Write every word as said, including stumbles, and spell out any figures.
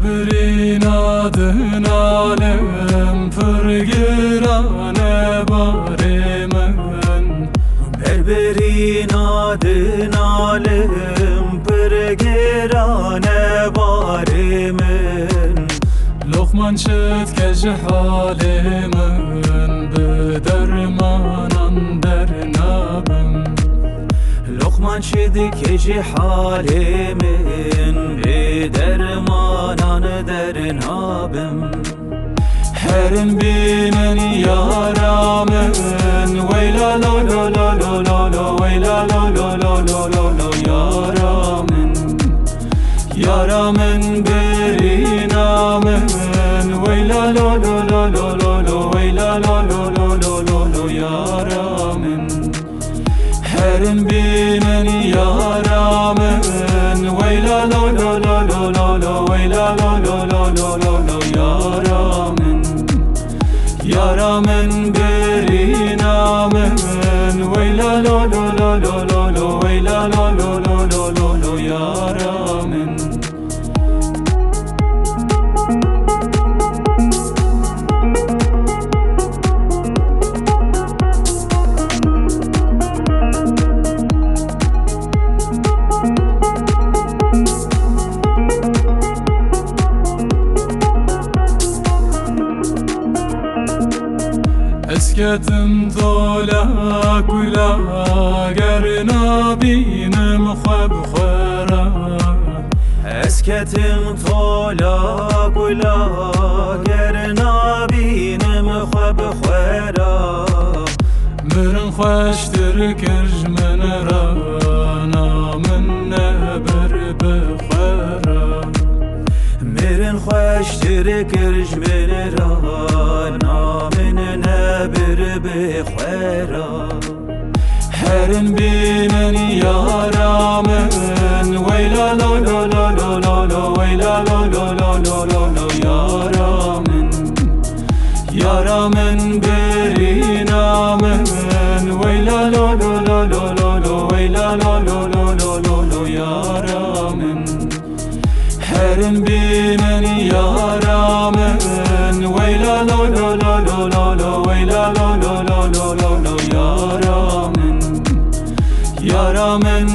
Birîna dinalim pir giran e barê min. Berberîna dinalim pir giran e barê min. Loqman çi dike ji halê min, bi dermanan dernabim. Loqman çi dike ji halê min, bi dermanan dernabim. Herin bînin yara min, weyla lo lo lo lo lo lo, weyla lo lo lo lo lo lo, yara min. Yara min birîna min, weyla lo lo lo lo lo lo, weyla lo lo lo lo lo lo, yara min. Herin bînin yara min, weyla lo lo lo lo lo lo, weyla lo lo lo lo lo lo, yara min. Yara min birîna min, weyla lo lo lo lo lo lo, weyla lo lo lo lo lo lo, yara min. Ez ketim tola kula, ger nabînim xwe bi xwe re. Ez ketim tola kula, ger nabînim xwe bi xwe re. Mirin xweştir kir ji min re, na min nebir bi xwe re. Mirin xweştir kir ji min re, na min nebir bi xwe re. Herin bînin yara min, weyla lo lo lo lo lo lo, weyla lo lo lo lo lo lo, yara min. Yara min birîna min, weyla lo lo lo lo lo lo, weyla lo lo lo lo lo lo, yara min. Herin bînin yara min, weyla lo lo lo lo lo lo, weyla lo lo lo lo lo lo, yara min. Yara min